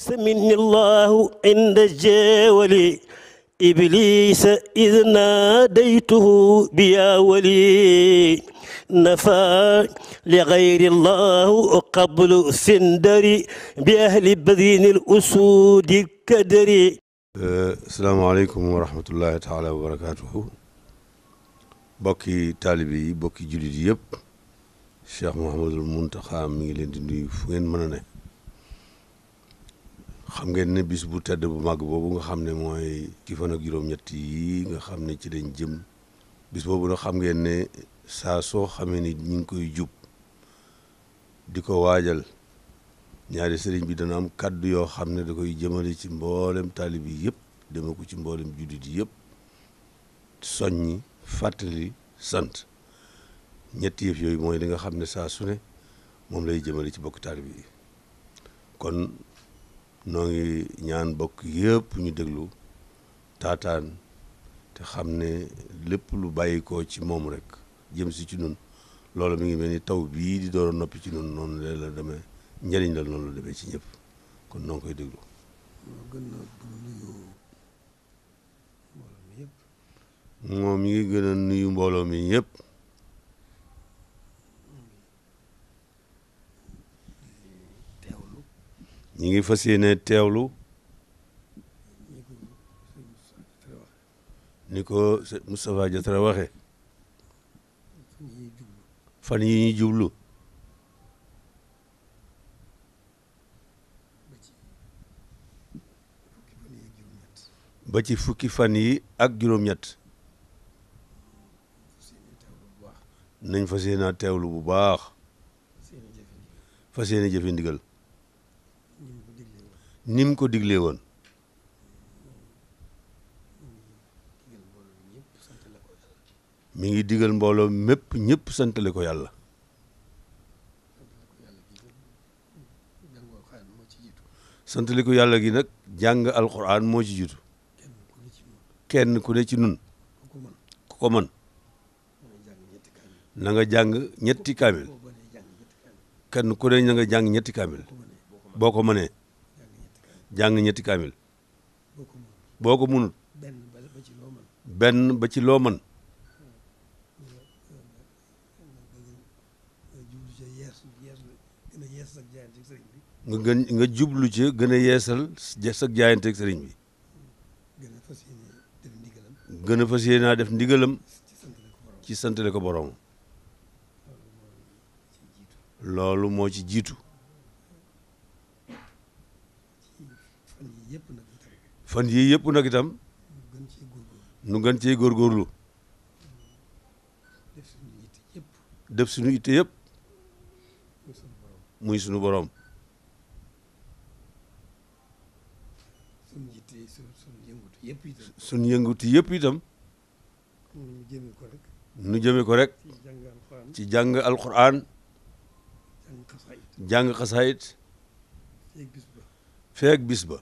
سمني الله عند الجاول إبليس إذ ناديته بيا ولي نفى لغير الله قبل سندري بأهل بذين الأسود كدري. السلام عليكم ورحمة الله تعالى وبركاته. bokki taalibe yi bokki jullit yi yëpp Cheikh Mouhamadul Mountakha mi ngi leen di nuyu fu ngeen mën a ne. xam ngeen ne bis bu tedd bu màgg boobu nga xam ne mooy ki fan ak juróom-ñett yi nga xam ne ci lañ jëm bis boobu nag xam ngeen ne saa soo xamee ni ñu ngi koy jub di ko waajal ñaari sëriñ bi dana am kaddu yoo xam ne da koy jëmale ci mboolem taalib yi yëpp dema ko ci mboolem jullit yi yëpp soññi fàttali sant ñetti yëf yooyu mooy li nga xam ne saa su ne moom lay jëmale ci bokk taalib yi. kon noo ngi ñaan bokk yëpp ñu déglu taataan te xam ne lépp lu bàyyi ko ci moom rek jëm si ci nun loolu mi ngi mel ni taw bii di door a noppi ci nun noonu la demee njëriñ la noonu la demee ci ñëpp kon noo ngi koy déglu. moom mi ngi gën a nuyu mbooloo mi ñëpp. ñi ngi fas yéene teewlu ni ko Moustapha Diatara waxe fan yi ñuy jublu ba ci fukki fan yi ak juróom-ñett nañ fas yéene teewlu bu baax fas yéene jëfe ndigal ni mu ko diglee woon mi ngi digal mbooloo mépp ñëpp santale ko yàlla santale ko yàlla gi nag jàng alquran moo ci jiitu kenn ku ne ci nun ku ko mën na nga jàng ñetti kaamil kenn ku ne na nga jàng ñetti kaamil boo ko mënee jàng ñetti kaamil boo ko munut benn ba ci loo mën nga jublu ci gën a yeesal sag jaayanteeg sëriñ bi gën a fas yéenaa def ndigalam ci santale ko borom loolu moo ci jiitu fan yii yëpp nag itam nu gën cee góorgóorlu def suñu itte yëpp muy suñu borom suñu yëngutu yëpp itam nu jëme ko rek ci jàng alquran jàng xasaayit feek bis ba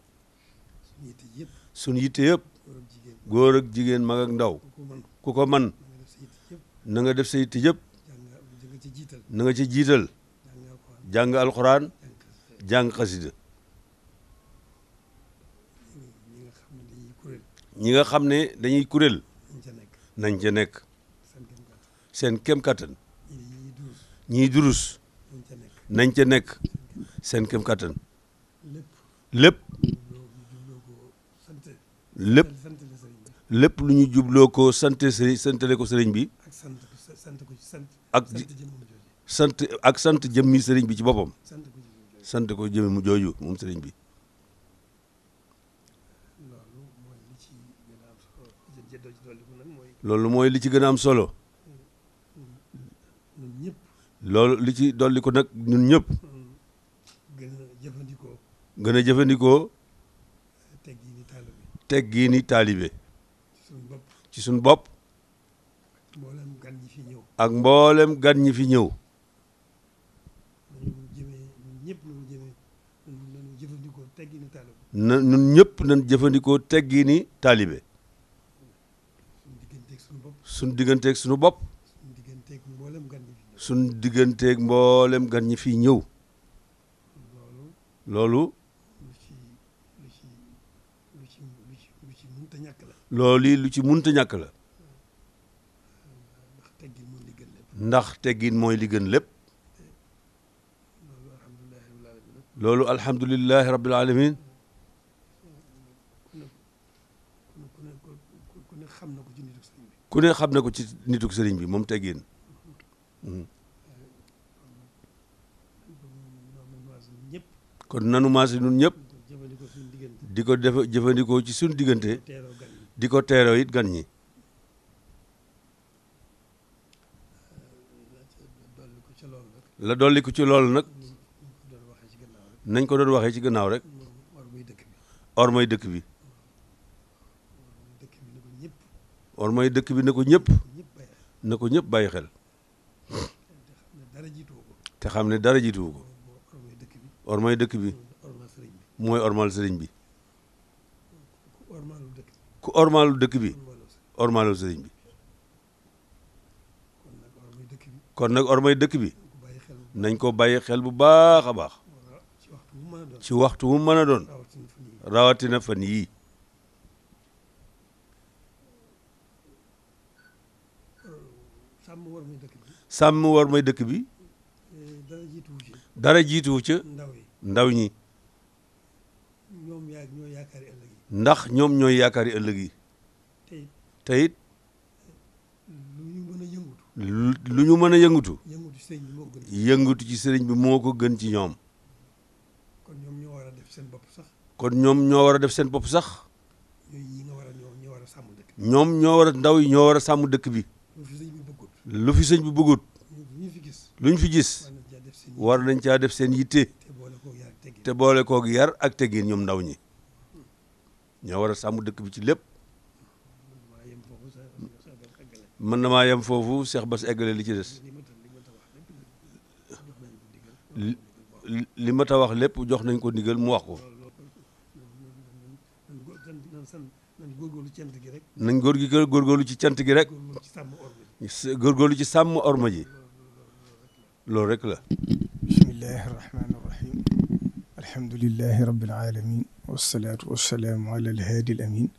suñu yitte yëpp góor ak jigéen mag ak ndaw ku ko man na nga def sa yitte yëpp na nga ci jiital jàng alquran jàng xasida ñi nga xam ne dañuy kuréel nañ ca nekk seen kem kattan ñiy durus nañ ca nekk seen kem kattan lépp lu ñu jubloo ko santale ko sëriñ bi ak sant jëmmi sëriñ bi ci boppam sant ko jëmmi mu jooju moom sëriñ bi loolu mooy li ci gën a am solo loolu li ci dolli ko nag ñun ñëpp gën a jëfandikoo teggiini taalibe ci suñ bopp ak mboolem gan ñi fi ñëw ñun ñëpp nañ jëfandikoo teggiini taalibe suñ digganteeg suñu bopp suñ digganteeg mboolem gan ñi fi ñëw loolu loolu lu ci munta ñàkk la ndax teggin mooy li gën lépp loolu alhamdulillahi rabbil alamin ku ne xam na ko ci nituk sëriñ bi moom teggin kon nanu maase ñun ñëpp di ko def jëfandikoo ci suñu diggante di ko teeroo it gan ñi la dolli ko ci loolu nag nañ ko doon waxee ci gannaaw rek ormay dëkk bi ormay dëkk bi na ko ñëpp bàyyi xel te xam ne dara jiituwu ko ormay dëkk bi mooy ormal sëriñ bi ku ormalu dëkk bi ormalu sëriñ bi kon nag ormay dëkk bi nañ ko bàyyi xel bu baax a baax ci waxtu mu mën a doon rawatina fan yii sàmm war may dëkk bi dara jiituwu ca ndaw ñi ndax ñoom ñooy yaakaari ëllëg yi te it lu ñu mën a yëngutu yëngutu ci sëriñ bi moo ko gën ci ñoom kon ñoom ñoo war a def seen bopp sax ñoom ñoo war a ndaw yi ñoo war a sàmm dëkk bi lu fi sëñ bi bëggut lu ñu fi gis war nañ caa def seen yitte te boole koog yar ak teggin ñoom ndaw ñi ñoo war a sàmm dëkk bi ci lépp mën na maa yem foofu Cheikh Bass eggale li ci des li ma ta wax lépp jox nañ ko ndigal mu wax ko nañ góorgóorlu ci cant gi rek góorgóorlu ci sàmm orma ji loolu rek la bismillahi irrahmani irrahim alhamdulilahi rabbil alamin wassalatu wassalaamu ala alhaadi al amin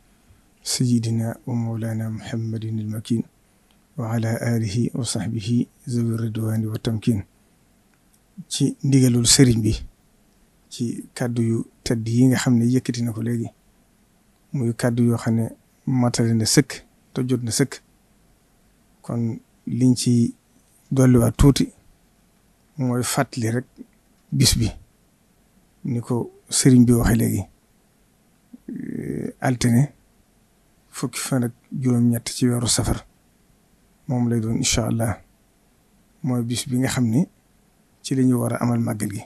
sayidina wa mawlana muhammadin almakin wa ala alihi wa sahbihi zawi ridwani wa tamkin ci ndigalul sëriñ bi ci kàddu yu tedd yi nga xam ne yëkkati na ko léegi muy kàddu yoo xam ne matale na sëkk te jot na sëkk kon liñ ci dolliwaat tuuti mooy fàttali rek bis bi ni ko sëriñ bi waxe léegi altine fukki fan ak juróom-ñett ci weeru safar moom lay doon incha allah mooy bis bi nga xam ne ci la ñu war a amal màggal gi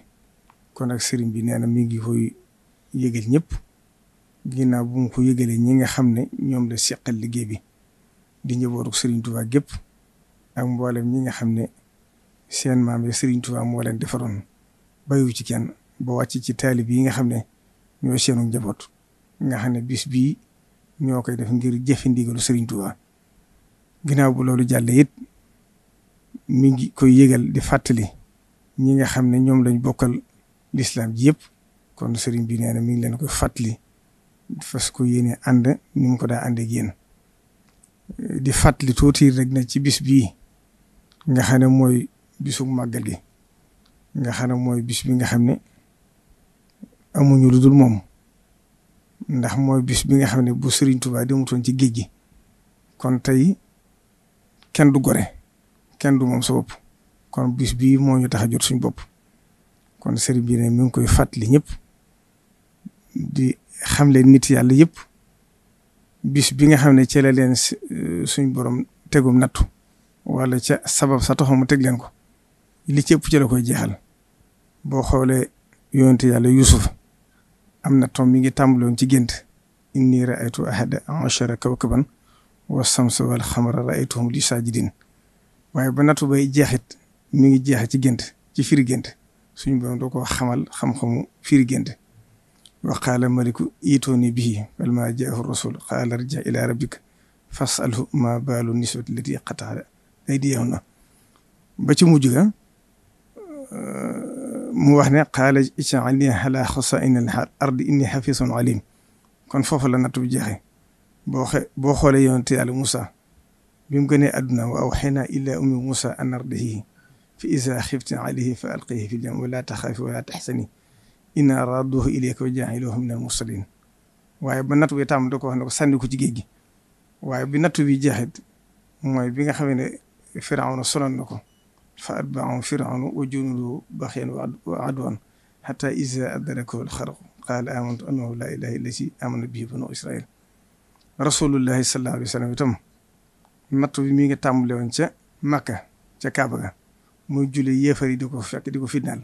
kon nag sëriñ bi nee na mi ngi koy yëgal ñëpp ginnaaw bu mu ko yëgalee ñi nga xam ne ñoom la seqal liggéey bi di njabootu sëriñ Tuubaa gépp ak mboolem ñi nga xam ne seen maam ya sëriñ Tuubaa moo leen defaroon bayu ci kenn ba wàcc ci taalib yi nga xam ne ñoo seenu njaboot nga xam ne bis bii ñoo koy def ngir jëfe ndigalu sëriñ Tuubaa ginnaaw bu loolu jàllee it mi ngi koy yëgal di fàttali ñi nga xam ne ñoom lañ bokkal lislaam ji yëpp kon sëriñ bi nee na mi ngi leen koy fàttali fas ko yéene ànd ni mu ko daa ànd ak yéen di fàttali tuuti rek na ci bis bii nga xam ne mooy bisu màggal gi nga xam ne mooy bis bi nga xam ne amuñu lu dul moom ndax mooy bis bi nga xam ne bu Sëriñ Tuubaa demutoon ci géej gi kon tey kenn du gore kenn du moom sa bopp kon bis bii moo ñu tax a jot suñ bopp kon sëriñ bi ne mi ngi koy fàttali ñëpp di xamle nit yàlla yëpp bis bi nga xam ne ci la leen suñ borom tegum nattu wala ca sabab sa taxaw mu teg leen ko li ci ëpp ci la koy jeexal boo xoolee yonente yàlla Yuusuf am na tom mi ngi tàmbaloon ci gént inni raaytu ahada ashara kawkaban wa samsa wal xamara raaytuhum li saajidin waaye ba nattu bay jeexit mi ngi jeexe ci gént ci firi gént suñu borom doo ko xamal xam-xamu firi gént wa qaala maliku iitooni bihi falammaa jaahu rasul qaala irji ila rabbika fasalhu ma baalu niswati lati qata'a aydiyahunna ba ci mujj ga mu wax ne qaala ij'alni ala xasaa'ini al ardi inni xafisun alim kon foofu la nattu bi jeexee boo xoolee yonent Yàlla Moussa bi mu gënee àdduna wa awhaynaa ilaa ummi Moussa an ardi'ihi fa izaa xifti alayhi fa alqihi fil yammi wa laa taxaafi wa laa taxzani innaa raadduuhu ilayki wa jaa'iluuhu minal mursaliin waaye ba nattu bi tam da ko wax ne ko sànni ko ci géej gi waaye bi nattu bi jeexit mooy bi nga xam ne Firawna sonal na ko fa atba'ahum Firawnu wa junuuduhu baxyan wa adwan hattaa izaa adrakahu al-gharaqu qaala aamantu annahu laa ilaaha illazii aamana bihi banuu Israa'iil rasulullahi sallallahu alayhi wa sallam itam nattu bi mi ngi tàmbale woon ca Makka ca Kaaba ga muy julli yéefar yi di ko fekk di ko fitnaal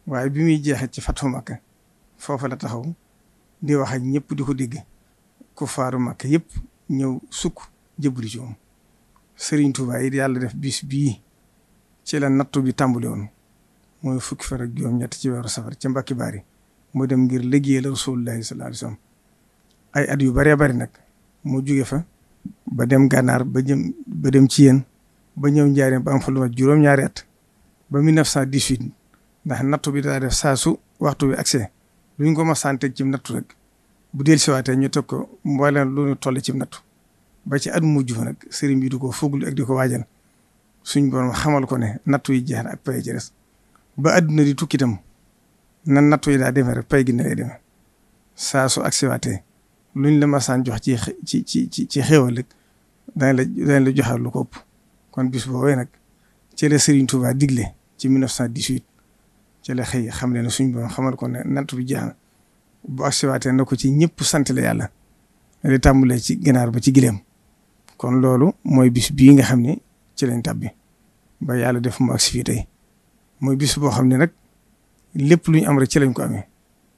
waaye bi muy jeexit ci Fathu Makka foofa la taxaw di wax ak ñëpp di ko dégg kuffaaru Makka yëpp ñëw sukk jëbbali ci moom Serigne Touba yi yàlla def bis bii ci la nattu bi tàmbale woon mooy fukki fan ak juróom-ñett ci weeru safar ca Mbàkke Baari mu dem ngir liggéeyal rasulullahi sallallahu alayhi wa sallam ay at yu bëree bëri nag mu jóge fa ba dem gànnaar ba dem ci yéen ba ñëw Njaaréem ba am fa lu mat juróom-ñaari at ba 1918 ndax nattu bi daa def saa su waxtu bi accès luñ ko ma santé ci nattu rek bu dellusiwaatee ñu teg ko mbooleem lu ñu toll ci nattu ba ci at mujj fa nag sëriñ bi du ko fuglu ak di ko waajal suñ borom xamal ko ne nattu yi jeex na ak pay ci des ba adduna di tukki itam nan nattu yi daa demee rek pay gi ne lay demee saa su accès waatee luñ la masaan jox ci xéewal rek dañ la joxal lu ko ëpp kon bis boobee nag ci la Serigne Touba digle ci 1918 ci la xëy xam ne suñ borom xamal ko ne natt bi jeex na bu agsiwaatee na ko ci ñëpp sant la yàlla li tàmbalee ci ginaar ba ci gileem kon loolu mooy bis bii nga xam ne ci lañ tàbbi ba yàlla def mu agsi fii tey mooy bis boo xam ne nag lépp lu ñu am rek ci lañ ko amee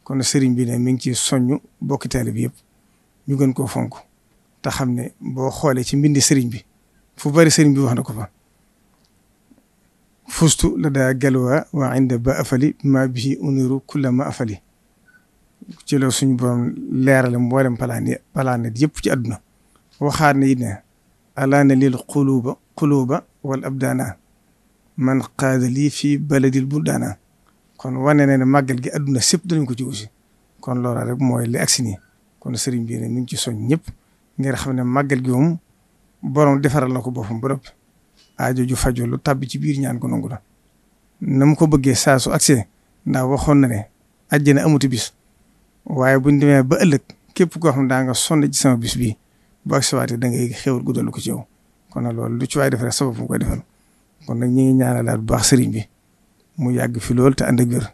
kon Serigne bi ne mi ngi ci soññu bokki taalibe bi yëpp ñu gën koo fonk te xam ne boo xoolee ci mbindi sëriñ bi fu bari sëriñ bi wax na ko fa fustu la daa galwaa waa inda ba afali ma bihi uniru kulla ma afali ci la suñu borom leerale mboolem palaanet yëpp ci àdduna waxaat ne it ne alaana lil quluba wal abdaana man qaada lii fii baladil buldaana kon wane ne màggal gi àdduna sépp danañ ko ci aussi kon loola rek mooy li agsi nii kon sëriñ bi ne mi ngi ci soñ ñëpp ngir xam ne màggal gi moom borom defaral na ko boppam ba noppi aajo ju fajoo lu tàbbi ci biir ñaan ko nangu la na mu ko bëggee saa su accès ndax waxoon na ne àjjana amuti bis waaye buñ demee ba ëllëg képp koo xam ne daa nga sonn ci sama bis bii bu accès waatee da ngay xéwal guddal ko ci yow kon nag loolu lu ci waay def rek sabab mu koy defal kon nag ñi ngi ñaanalaat bu baax sëriñ bi mu yàgg fi lool te ànd ak wér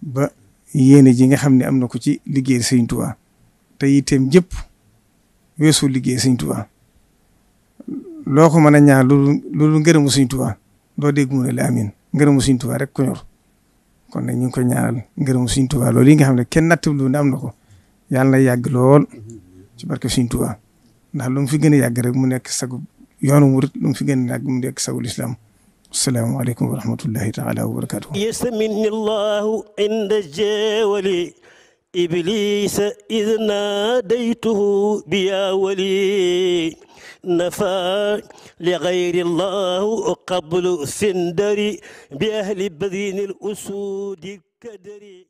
ba yéene ji nga xam ne am na ko ci liggéey Sëriñ Tuubaa te itam jëpp weesu liggéey Sëriñ Tuubaa loo ko mën a ñaan loolu ngërëmu Sëriñ Tuubaa doo dégg mu ne la amiin ngërëmu Sëriñ Tuubaa rek ko ñor kon nag ñu ngi koy ñaanal ngërëmu Sëriñ Tuubaa loolu yi nga xam ne kenn nattablu ne am na ko yàlla na yàgg lool ci barke Sëriñ Tuubaa ndax lu mu fi gën a yàgg rek mu nekk sagu yoonu murit lu mu fi gën a yàgg mu nekk sagul islam. assalaamu aleykum wa rahmatullahi taala wa barakatuh. yasamini llahu inda jeewali إبليس إذ ناديته بيا ولي نفى لغير الله قبل سندري بأهل بذين الأسود كدري